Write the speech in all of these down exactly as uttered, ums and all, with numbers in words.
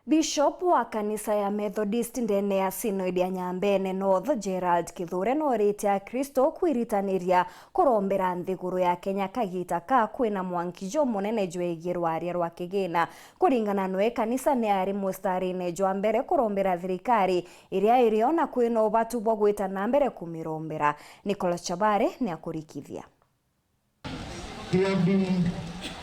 Bishop wa kanisa ya Methodist ndene ya Synod ya Nyambene North, Gerald Kithure, nooritie Akristo kwiritaniria kurombera nthiguru ya Kenya kagita ka kwina mwanki jumunene jwegie rwaria rwa kigina. Kuringana nwe, kanisa ni yari mustarine jwa mbere kurombera thirikari iria irio na kwina ubatu bwa gwita na mbere kumirombera. Nicholas Chabare ni akurikithia.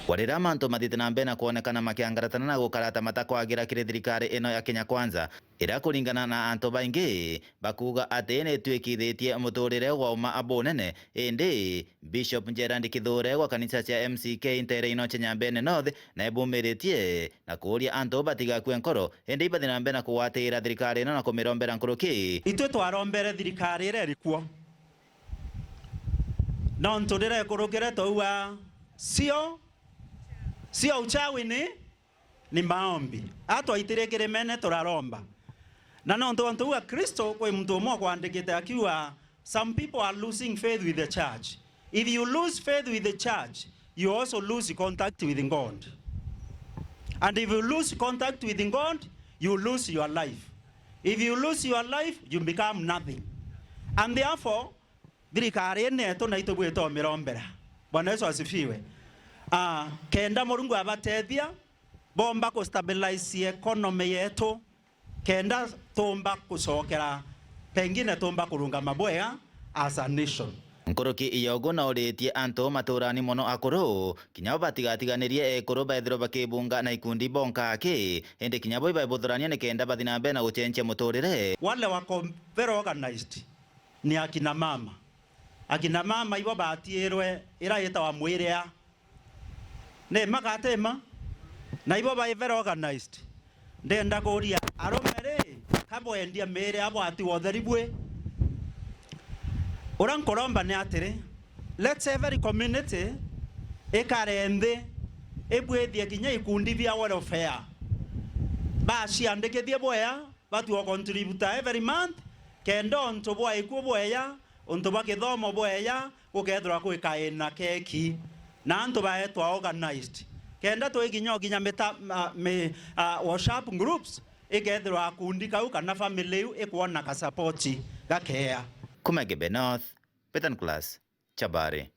Kwarira mantu mathiite na mbere na kwonekana makiangaratana na gukarata matakwagira kiri thirikari ino ya Kenya Kwanza, iria kuringana na antu baingi bakuuga ati ni itwikithitie muturire gwa uma bunene, indi Bishop Gerald Kithure gwa kanisa cia M C K ntere ino cia Nyambene North na ibumiritie na kuuria antu batigakue nkoro, indi ibathi na mbere na kugwatira thirikari ino na kumirombera nkuruki. Itwe twarombere thirikari iria iri kuo. Nontu riria ikurukire twauga, sio, sio uchawi ni, ni maombi. Atwaitirie kirimene turaromba. Na nontu, ontu uu Akristo, kwi muntu umwe ukwandikite akiuga, some people are losing faith with the church. If you lose faith with the church, you also lose contact with God. And if you lose contact with God, you lose your life. If you lose your life, you become nothing. And therefore, thirikari ino yetu na itubwite umirombera. Bwana Yesu asifiwe. Ah, kenda Murungu abatethia, bomba kustabilize economy yetu, kenda tumba kucokera, pengine tumba kurungama bwega as a nation. Nkuruki ya uguo, nooritie antu maturani mono akuru, kinya bo batigatiganirie ekuru bethirwe bakibunga na ikundi bonka aki, indi kinya bo ibaibuthuranio nikenda bathi na mbere na gucenjia muturire. Wale wako very organized ni akina mama. Akina mama ibo batiirwe ira yitawa mwiria. Ni mma kana ti mma? Na ibo bai very organized. Ndenda kuuria arume ri, ka bwendia miiri yabo ati wa utheri bwi? Uria nkuromba ni atiri, let's every community ikare nthi, ibwithie kinya ikundi bia welfare. Baciandikithie bwea, batue contributor every month, kenda untu bwa ikuu bweya, untu bwa kithomo bweya, gukethirwa gwikaina keki, na antu baetwa organized. Kenda twi kinya, kinya mita-, ma-, mi-, ah, WhatsApp groups, ikethirwa akundi kau kana family iu ikwona ka support gakeya. Kuma Igembe North, Peter Nicholas, Chabari.